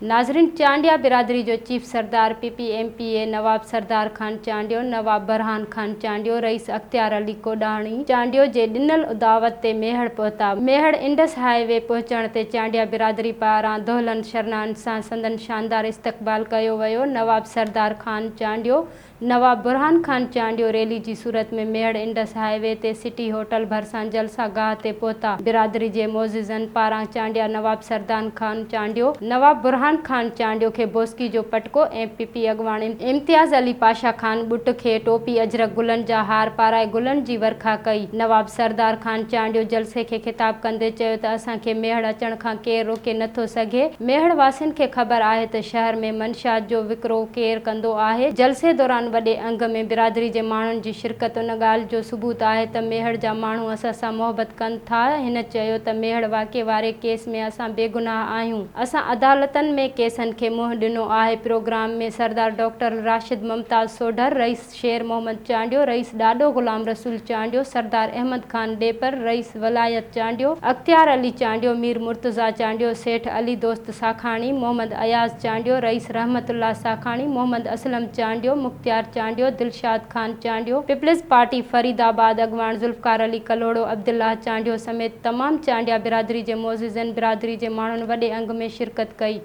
ناظرين چانڊيا برادري جو chief Sardar P P M P A Nawab Sardar Khan Chandio, Nawab Burhan Khan Chandio, Rais Ikhtiar Ali Kodani Chandio جي ڏنل دعوت تي ميهڙ پهتا. ميهڙ انڊس هاء وي پهچڻ تي چانڊيا برادري پاران دهلن شرنائن سان سندن شاندار استقبال ڪيو ويو. نواب سردار خان چانڊيو، نواب برهان خان چانڊيو ريلي جي صورت ۾ ميهڙ انڊس هاء وي تي سٽي هوٽل ڀرسان جلسه گاهه تي پهتا، برادري جي معززن پاران چانڊيا نواب سردان خان چانڊيو، نواب برهان خان چانڊيو کي بوسڪي جو پٽڪو ۽ پي پي اڳواڻ امتياز علي پاشا خان ٻٽ کي ٽوپي اجرڪ گلن جا هار پارائي گلن جي ورکا ڪئي، نواب سردار خان چانڊيو جلسي کي خطاب ڪندي چيو ته اسان کي ميهڙ اچڻ کان ڪير روڪي نه ٿو سگهي، ميهڙ واسين کي خبر آهي ته شهر ۾ منشيات جو وڪرو ڪير ڪندو آهي، جلسي دوران وڏي انگ ۾ برادري جي ماڻهن جي شرڪت ان ڳالهه جو ثبوت آهي ته ميهڙ جا ماڻهو اسان سان محبت ڪن ٿا، هن چيو ته ميهڙ واقعي واري ڪيس ۾ اسان بيگناهه آهيون، اسان عدالتن ۾ ڪيسن کي منهن ڏنو آهي، پروگرام ۾ سردار ڊاڪٽر راشد ممتاز سوڍر، رئيس شير محمد چانڊيو، رئيس ڏاڏو غلام رسول چانڊيو، سردار احمد خان ڏيپر، رئيس ولايت چانڊيو، اختيار علي چانڊيو، مير مرتضيٰ چانڊيو، سيٺ علي دوست ساکاڻي، محمد اياز چانڊيو، رئيس رحمت الله ساکاڻي، محمد اسلم چانڊيو، مختيار چانڊيو، دلشاد خان چانڊيو، پيپلز پارٽي فريد آباد اڳواڻ ذوالفقار علي ڪلهوڙو، عبدالله چانڊيو سميت تمام چانڊيا برادري جي معززين برادري جي ماڻهن وڏي انگ ۾ شرڪت ڪئي.